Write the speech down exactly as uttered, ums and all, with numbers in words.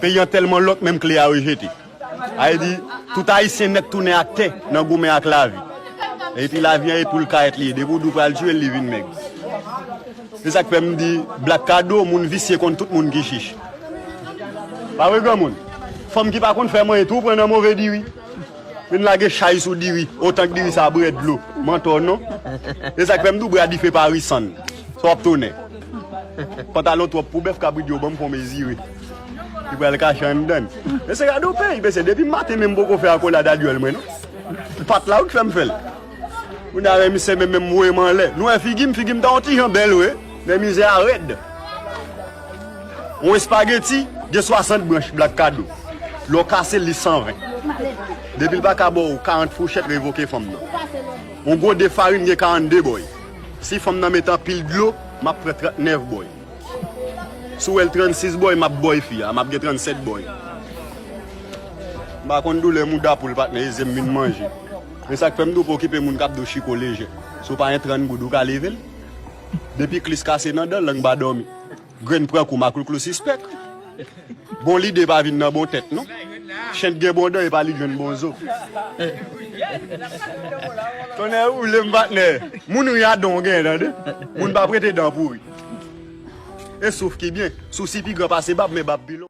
Peyi an tèlman lòk, menm kle a yo jete. A vle di, tout Ayisyen nèt tounen aktè nan goumen ak lavi. Epi lavi an e poul kayèt li ye. Depi w di w pral tiye l, li vin mèg. Se sa k fè m di, Black Kado, moun visye konn tout moun ki chich. Pa vre, granmoun? Fanm ki pa konn fè manyen tou pran nan move diri. Vin lage chay sou diri, otan k diri sa bwè dlo. Mantò non. E sa k fè m di w bra dife pa risann. Sa w ap tounen. Pantalon twòp pou bèf, kabrit yo ban m fon mezire. Li pral kache anndan. Men se gade yon peyi, mesye, depi maten menm m poko fè akolad a dyòl mwen non. Pat la wi k fè m fè l. Kounye a men misye menm menm voye m anlè. Nou wè figi m, figi m ta yon ti jan bèl wi. Men mizè a rèd. Yon espageti gen swasant branch, Black Kado. Lè w kase l, li san ven. Depi l pa ka ba w karant fouchèt, revoke fanm nan. Yon gode farin gen karannde bòy. Si fanm nan met anpil dlo, m ap pran trannèf bòy. Si w wè l trannsis bòy, m ap bòy fi a, m ap gen trannsèt bòy. M pa konn doulè mouda poul, patnè, eze m vin manje. Men sa k fè m di w pa okipe moun k ap di w chiko lejè. Si w pa gen trant goud, ou ka leve l. Depi klis kase nan dan, lang pa dòmi. Grenn pran kou, maklouklou sispèk. Bon lide pa vin nan bon tèt non. Chen t gen bon dan, e pa li t jwenn bon zo. Tonnè woule m, patnè. Moun ri a dan w genyen, tande. Moun pa prete dan pou ri. E souf ki byen. Sousi pi gran pase bab, men bab pi lon.